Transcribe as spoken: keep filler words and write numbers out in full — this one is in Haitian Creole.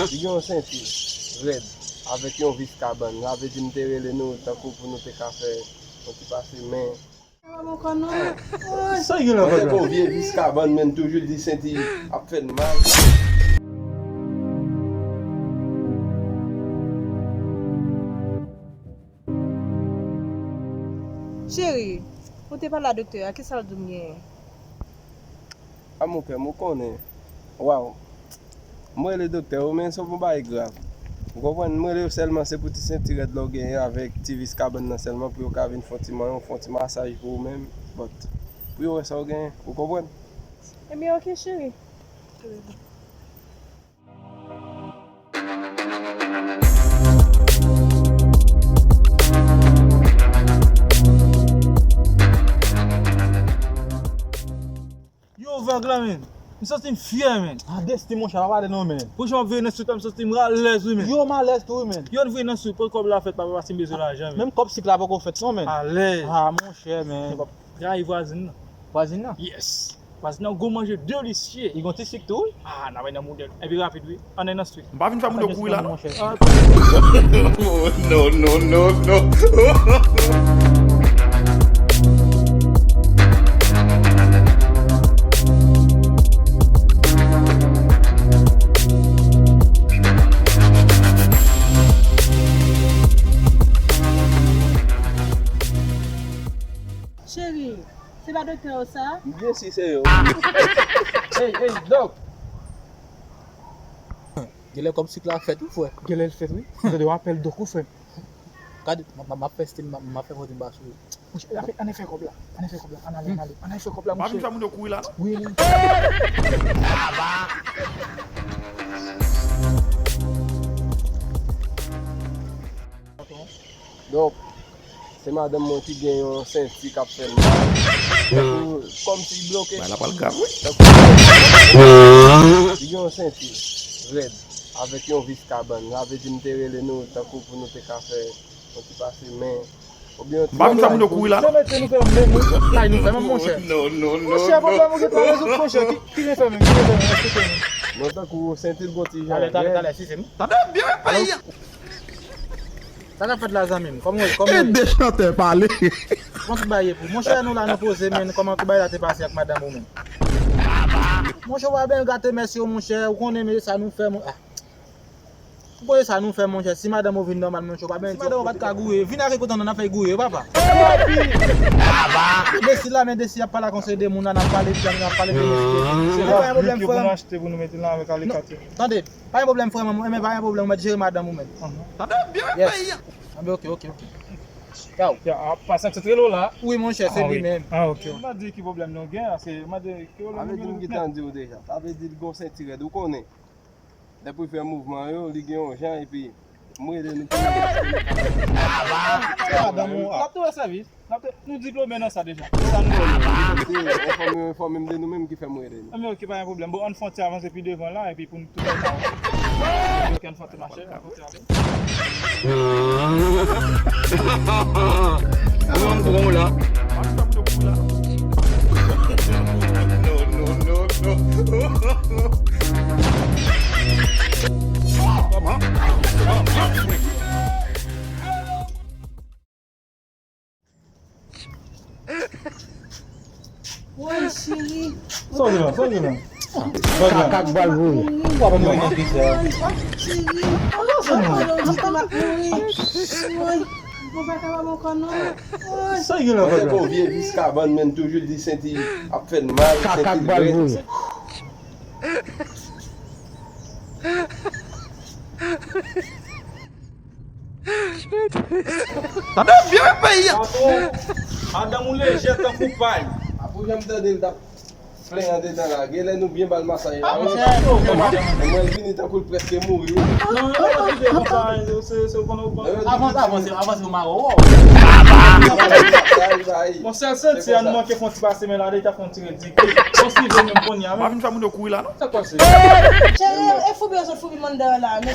Li gen yon senti rèd avèk yon vis kabann. Sa vle di m te rele nou tankou pou nou te ka fè yon ti pase men. Sa gen la, papa? Yon vye vis kabann, men toujou di senti ap fè n mal. Cheri, ou te pale a doktè a, kisa l di w m genyen? A mon kè m, ou konnen. Waw. M rele doktè yo, men se yon bagay grav. Ou konprann? M rele yo sèlman, se pou ti senti rèd la w genyen avèk ti vis kabann nan sèlman, pou yo ka vin fè yon ti manyen, fè yon ti masaj pou ou menm. But, pou yo wè sa w genyen. Ou konprann? Ebyen, oke, cheri. Yo, vag la, men. M santi m fyè, men. A, Desti, monchè, pa pale non, men. Pou jan w ap veye nan street la, m santi m alèz, wi, men. Yo, m alèz tou, wi, men. Yo, n veye nan street, pou kòb la fèt, papa, paske m bezwen lajan, men. Menm kòb sik la poko fèt non, men. Alèz. A, monchè, men. Trayi vwazin nan. Vwazin nan? Yes. Vwazin nan gwo manje delisye. Li gon ti sik tou, wi. A, n a bay nan modèl. Epi rapid, wi. Ann nan street. M pa vin fè moun yo kouri la, non. Oh, no, no, no, no. Cheri, se pa doktè yo sa? Byen si se yo. Ey, ey, dòk. Genlè kòb sik la fèt, wi, frè. Genlè l fèt, wi. Tande, w apèl dòk, wi, frè. Gade, m, m, m ap fè stil, m, m ap fè fòti m pa sou. Monchè, ann fè kòb la. Ann fè kòb la. Ann ale, ann ale. Ann fè kòb la, monchè. Pa vin fè moun yo kouri la, non? Wi, wi. Donk, se madanm mwen ki gen yon senti k ap fè l mal. Tankou, kòmsi l bloke. Bagay la pral grav, wi. Tankou, li gen yon senti rèd avèk yon vis kabann. Sa vle di m te rele nou tankou pou nou te ka fè yon ti pase men. Oubyen yon ti... M pa vin fè moun yo kouri la, non. Se mete nou fè menm, wi. Kay nou fè menm, monchè. Non, non, non, non. Monchè, pwoblèm ou gentan rezoud, monchè. Ki, ki vin fè menm? Ki vin fè menm? Èske se menm? Non, tankou senti l gon ti jan. Talè, talè, talè, si se m. Tande byen, peyi a. Sa k ap fèt la, zanmi m? Kòman w ye? Kòman w ye? Ede chantè pale. Kòman tout bagay ye pou ou? Monchè, nou la, nou poze, men kòman tout bagay la te pase ak madanm ou menm? Monchè, w pa byen gate mès yo, monchè, ou konnen men sa nou fè, mon, ah. Ou konnen sa nou fè, monchè, si madanm ou vin nòmal, monchè, w pa byen di. Si madanm ou pa t ka gouye, vin avèk ou tann nan fèy gouye, papa. Desi la, men Desi ap pale ak yon seri de moun la, n ap pale, n ap pale de... Se pa yon pwoblèm, frè m. Pou nou achte, pou nou mete nan avèk alikati. Tande. Pa gen pwoblèm, frè m, men pa gen pwoblèm, ou mèt jere madanm ou menm. Tande byen, peyi a. Anben, oke, oke, oke. Yow. Ya, a, pa senk san trelo la. Wi, monchè, se li menm. Ah, oke. M pa di ki pwoblèm nou gen, se, m pa di ki pwoblèm nou gen. Sa vle di m gentan di w deja. Sa vle di l gon senti rèd, ou konnen. Depi l fè mouvman yo, li gen yon jan, epi m rele nou pou nou... Madanm ou a. L ap tou wè sèvis. N ap te, nou diplome nan sa deja. Se sa nou wè nou. Se enfòme, enfòme m de nou menm ki fè m rele nou. Anben, oke, pa gen pwoblèm. Bon, ann fè yon ti avanse pi devan la, epi pou nou tou fè sa. Oke, ann fè yon ti mache, ann fè yon ti ale. Mwen, m pran w la. No, no, no, no. Woy, cheri. Sa w gen la? Sa w gen la? Kaka k bal voye. Ou ap mouri nan pizza. Cheri. Sa w gen la? Woy. Mwen pa kapab ankò non. Woy. Sa w gen la? Mwen se yon vye vis kabann, men toujou di senti ap fè n mal, senti l rèd. Kaka k bal voye. Tande byen peyi a. Patwon, madanm ou lejè tankou pay. Apre jan m tande l t ap plen andedan la, genlè nou byen ba l masaj la. Mwen vini tankou l prèske mouri. Avanse, avanse, avanse, ou mare w. Mon sèl senti a nou manke fè yon ti pase men la, li ta fè yon ti redi. Bon, si vle menm kounye a, men. Pa vin fè moun yo kouri la, non. Sa k pase? Cheri, e foubi yo sot foubi m anndan an la, men.